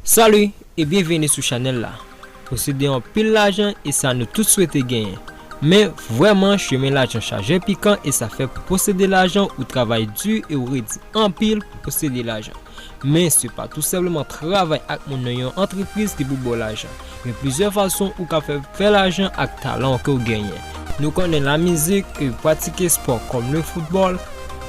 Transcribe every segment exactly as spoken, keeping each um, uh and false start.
Salut e byenveni sou chanèl la. Posede anpil lajan e sa nou tout swete genyen. Men vrèman, chemen lajan chaje pikan e sa fè pou posede lajan ou travay di e ou redi anpil pou posede lajan. Men se pa tou senpleman travay ak moun nan yon antrepriz ki pou ba w lajan. Gen plizyè fason ou ka fè, fè lajan ak talan ke w genyen. Nou konnen lamizik e pratike spò kòm le foutbòl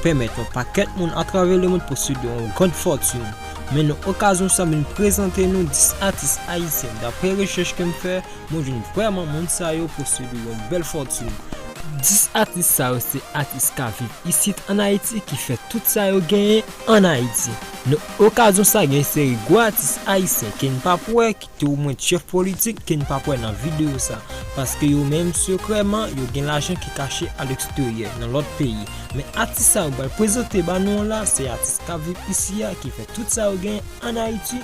pèmèt yon pakèt moun atravè lemonn posede yon grann fòtin. Men nan okazyon sa, m vin prezante nou dis atis ayisyen. Daprè rechèch ke m fè, mwen jwenn vrèman moun sa yo posede yon bèl fòtin. Dis atis sa yo se atis ka viv isit ann Ayiti ki fè tout sa yo genyen ann Ayiti. Nan okazyon sa, gen seri gwo atis ayisyen ke n p ap wè, ki te omwen chèf politik ke n p ap wè nan videyo sa, paske yo menm sekrèman yo gen lajan ki kache aleksteryè nan lòt peyi. Men atis sa yo pral prezante ba nou an la, se atis k ap viv isi a ki fè tout sa yo genyen ann Ayiti.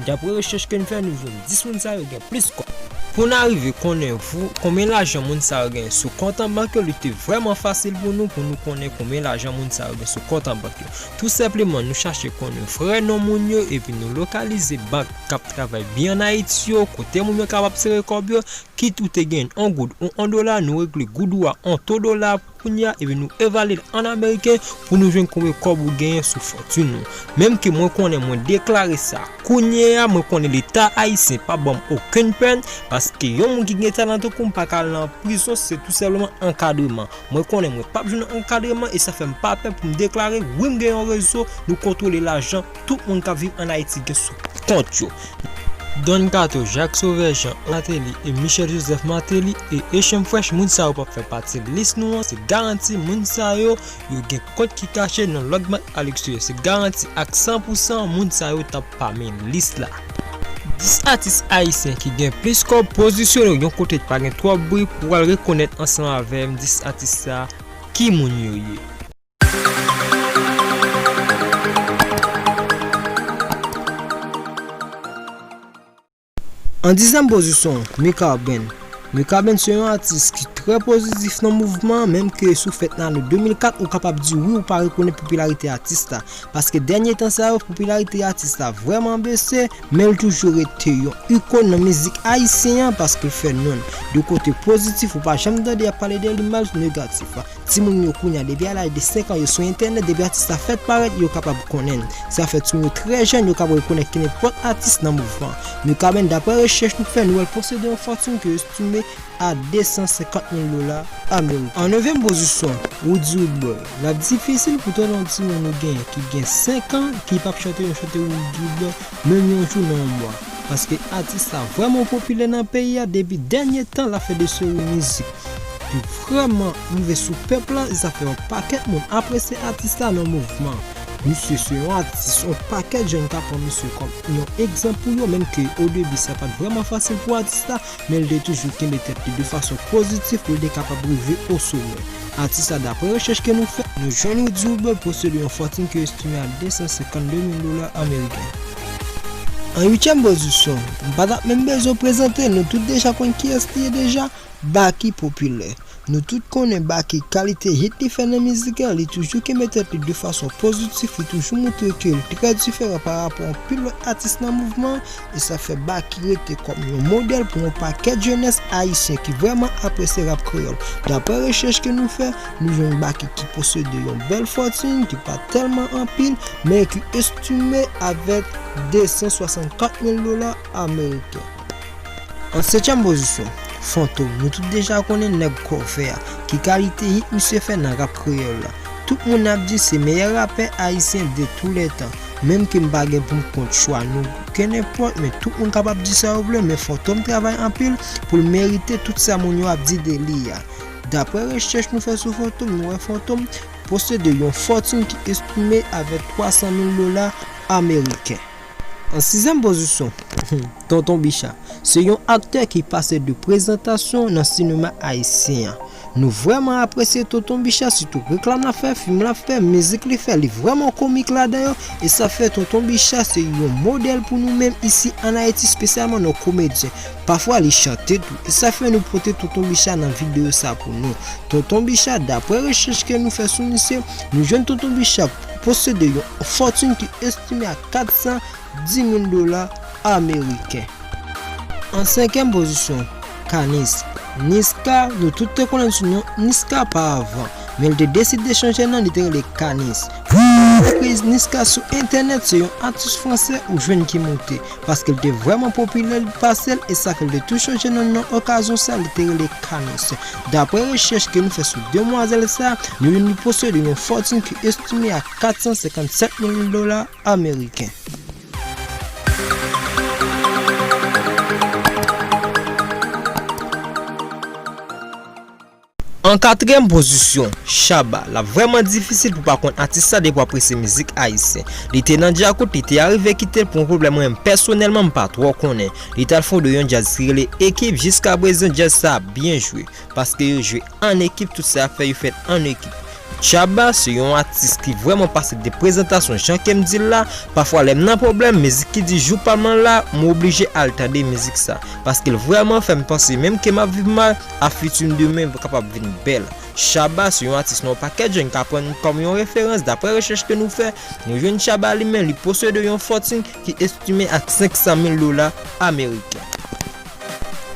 Daprè rechèch ke n fè, nou jwenn dis moun sa yo gen plis kòb. Pou n arive konnen vou konbyen lajan moun sa yo gen sou kont an bank yo, li te vrèman fasil pou nou, pou nou konnen konbyen lajan moun sa yo gen sou kont an bank yo. Tou senpleman, nou chache konnen vrè non moun yo, epi nou lokalize bank k ap travay byen ann Ayiti yo, kote moun yo kapab sere kòb yo, kit ou te gen yon goud ou yon dola, nou regle goud ou a an to dola kounye a, epi nou evalye l ann ameriken pou nou jwenn konbyen kòb ou genyen sou fòtin ou. Menm ke mwen konnen mwen deklare sa kounye a, mwen konnen Leta ayisyen p ap ban m okenn pèn, paske yon moun ki gen talan tankou m pa ka al nan prizon, se tou senpleman ankadreman. Mwen konnen mwen p ap jwenn ankadreman e sa fè m pa pè pou m deklare, wi, m gen yon rezo, nou kontwole lajan tout moun k ap viv ann Ayiti gen sou kont yo. Don Kato, Jacques Sauveur, Jean Martelly e Michel Joseph Martelly e Echem Fresh, moun sa yo p ap fè pati lis nou an. Se garanti moun sa yo, yo gen kont ki kache nan lòt bank aleksteryè. Se garanti ak san pou san moun sa yo t ap pami lis la. Dis atis ayisyen ki gen plis kòb pozisyone yo yon kote ki pa gen twòp bri pou w al rekonèt ansanm avè m dis atis sa ki moun yo ye. An dizyèm pozisyon, Mikaben. Mikaben se yon atis ki trè pozitif nan mouvman, menm ke si w fèt nan ane de mil kat, ou kapab di wi, ou pa rekonèt popilarite atis la. Paske dènye tan sa yo, popilarite atis la vrèman bese, men l toujou rete yon ikòn nan mizik ayisyen an, paske l fè non l. De kote pozitif, ou pa janm tande y ap pale de li mal negatif. Timoun yo kounye a, depi a laj de senk an, yo sou entènèt, depi atis la fèt parèt, yo kapab konnen l. Sa fè timoun yo trè jèn, yo kapab rekonèt kenenpòt atis nan mouvman. Mikaben, daprè rechèch nou fè, nou wè l posede yon fòtin ke estime a de san senkant mil dola ameriken. An nevyèm pozisyon, Roody Woodboy. L ap difisil pou tande yon timoun ou genyen ki gen senk an ki p ap chante yon chante Roody Woodboy menm yon jou nan yon mwa. Paske atis la vrèman popilè nan peyi a, depi dènye tan l ap fè de seri mizik ki vrèman rive sou pèp la, e sa fè yon pakèt moun apresye atis la nan mouvman. Misye se yon atis, yon pakèt jèn ka pran misye kòm yon egzanp pou yo, menm ke o debi sa pa t vrèman fasil pou atis la, men l te toujou kenbe tèt li de fason pozitif pou l te kapab rive o somè. Atis la, daprè rechèch ke nou fè, nou jwenn Roody Woodboy posede yon fòtin ki estime a de san senkant de mil dola ameriken. An uityèm pozisyon, m pa t ap menm bezwen prezante l, nou tout deja konn kiyès li ye deja, Baky Popilè. Nou tout konnen Baky, kalite hit li fè nan mizik la, li toujou kenbe tèt li de fason pozitif, li toujou montre ke l trè diferan pa rapò anpil lòt atis nan mouvman an, e sa fè Baky rete kòm yon modèl pou yon pakèt jenès ayisyen ki vrèman apresye rap kreyòl. Daprè rechèch ke nou fè, nou jwenn Baky ki posede yon bèl fòtin ki pa tèlman anpil, men ki estime avèk de san swasannkat mil dola ameriken. An setyèm pozisyon, Fantom. Nou tout deja konnen nèg kò vè a, ki kalite hit misye fè nan rap kreyòl la. Tout moun ap di se meyè rapè ayisyen de tou lè tan. Menm ke m pa gen pou m kont chwa nou kenenpòt, men tout moun kapab di sa yo vle, men Fantom travay anpil pou l merite tout sa moun yo ap di de li a. Daprè rechèch nou fè sou Fantom, nou wè Fantom posede yon fòtin ki estime avèk twa san mil dola ameriken. An sizyèm pozisyon, Tonton Bicha. Se yon aktè ki pase de prezantasyon nan sinema ayisyen an. Nou vrèman apresye Tonton Bicha, sitou reklam l ap fè, fim l ap fè, mizik li fè, li vrèman komik ladan yo, e sa fè Tonton Bicha se yon modèl pou nou menm isi ann Ayiti, espesyalman nan komedyen. Pafwa li chante tou, e sa fè nou pote Tonton Bicha nan videyo sa pou nou. Tonton Bicha, daprè rechèch ke nou fè sou misye, nou jwenn Tonton Bicha posede yon fòtin ki estime a kat san dis mil dola ameriken. An senkyèm pozisyon, Kanis. Niska, nou tout te konnen l sou non Niska pa avan, men l te deside chanje non, li te rele Kanis. Apre Niska sou entènèt, se yon atis fransè ou jwenn ki moute, paske l te vrèman popilè, li pase l, e sa fè l te tou chanje non nan okazyon sa, li te rele Kanis. Dapre rechèch ke nou fè sou demwazèl sa, nou jwenn li posede yon fòtin ki estime a kat san senkann sèt mil dola ameriken. An katriyèm pozisyon, Shabba. L ap vrèman difisil pou pa konn atis sa depi w apresye mizik ayisyen. Li te nan Djakout, li te arive kite l pou yon pwoblèm mwen menm pèsonèlman m pa twò konnen. Li t al fonde yon djaz ki rele Ekip, jiskaprezan djaz sa ap byen jwe. Paske yo jwe an ekip, tout sa y ap fè, yo fè l an ekip. Shabba se yon atis ki vrèman pase de prezantasyon, jan ke m di l la, pafwa lè m nan pwoblèm, mizik ki di jou pa m lan la, m oblije al tande mizik sa. Paske l vrèman fè m panse, menm ke m ap viv mal, a fiti m demen kapab vin bèl. Shabba se yon atis nan yon pakèt jèn ka pran kòm yon referans, daprè rechèch ke nou fè, nou jwenn Shabba li menm, li posede yon fòtin ki estime a senk san mil dola ameriken.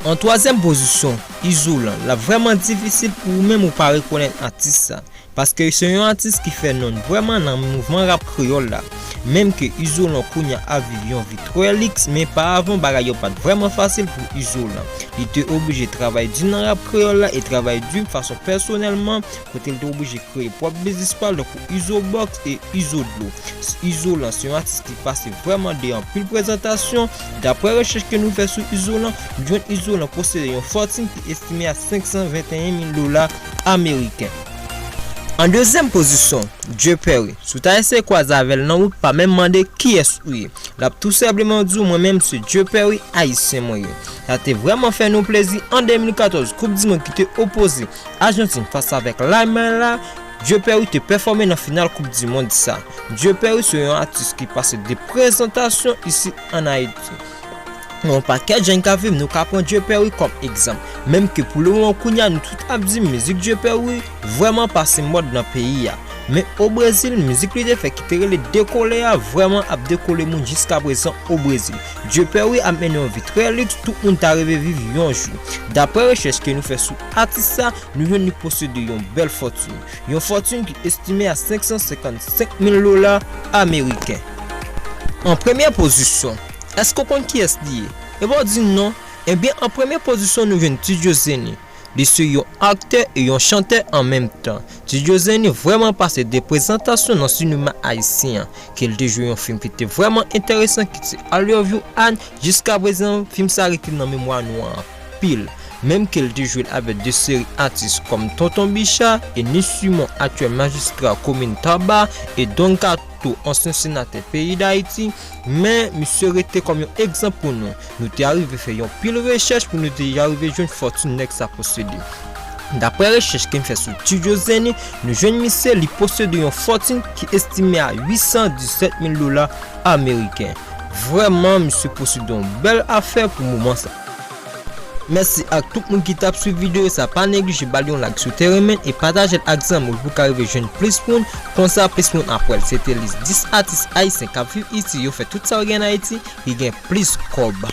An twazyèm pozisyon, Izolan. L ap vrèman difisil pou ou menm ou pa rekonèt atis sa. Paske se yon atis ki fè non l vrèman nan mouvman rap kreyòl la. Menm ke Izolan kounye a ap viv yon vi trè liks, men pa avan bagay yo pa t vrèman fasil pou Izolan. Li te oblije travay di nan rap kreyòl la e travay di fason pèsonèlman, kote l te oblije kreye pwòp biznis pa l, tankou Izobox e Izodlo. Izolan se yon atis ki pase vrèman de anpil prezantasyon. Daprè rechèch ke nou fè sou Izolan, nou jwenn Izolan posede yon fòtin ki estime a senk san venteyen mil dola ameriken. An dezyèm pozisyon, Joe Perry. Si w ta eseye kwaze avè l nan wout, pa menm mande kiyès ou ye. L ap tou senpleman di w, mwen menm se Joe Perry ayisyen mwen ye. Sa te vrèman fè nou plezi an de mil katòz, Koup di Mond ki te opoze Ajantin fas avèk Lalmay la, Joe Perry te pèfòme nan final Koup di Mond sa. Joe Perry se yon atis ki pase de prezantasyon isi ann Ayiti. Yon pakèt jèn k ap viv, nou ka pran Joe Perry kòm egzanp. Menm ke pou le moman kounye a, nou tout ap di mizik Joe Perry vrèman pase mòd nan peyi a. Men o Brezil, mizik li te fè ki te rele Dekole a vrèman ap dekole moun jiskaprezan o Brezil. Joe Perry ap mennen yon vi trè liks tout moun ta reve viv yon jou. Daprè rechèch ke nou fè sou atis sa, nou jwenn li posede yon bèl fòtin. Yon fòtin ki estime a senk san senkann senk mil dola ameriken. An premyè pozisyon, èske w konn kiyès li ye? Epi w di non? Ebyen, an premyè pozisyon, nou jwenn Tidjo Zeni. Li se yon aktè e yon chantè an menm tan. Tidjo Zeni vrèman pase de prezantasyon nan sinema ayisyen an, ke l te jwe yon fim ki te vrèman enteresan, ki se I Love You Ann. Jiskaprezan, fim sa rete nan memwa nou an anpil. Menm ke l te jwe l avèk de seri atis kòm Tonton Bicha e Ni Simon, aktyèl majistra komin Taba, e Don Kato, ansyen senatè peyi Dayiti, men misye rete kòm yon egzanp pou nou. Nou te arive fè yon pil rechèch pou nou te arive jwenn fòtin nèg sa posede. Daprè rechèch ke m fè sou Tidjo Zeni, nou jwenn misye, li posede yon fòtin ki estime a uit san disèt mil dola ameriken. Vrèman, misye posede yon bèl afè pou moman sa. Mèsi ak tout moun ki t ap swiv videyo sa. Pa neglije ba l yon like si w te renmen l e pataje l ak zanmi w pou l ka rive jwenn plis moun. Konsa, plis moun ap wè l. Se te lis dis atis ayisyen k ap viv isi. Yo fè tout sa yo gen ann Ayiti, ki gen plis kòb.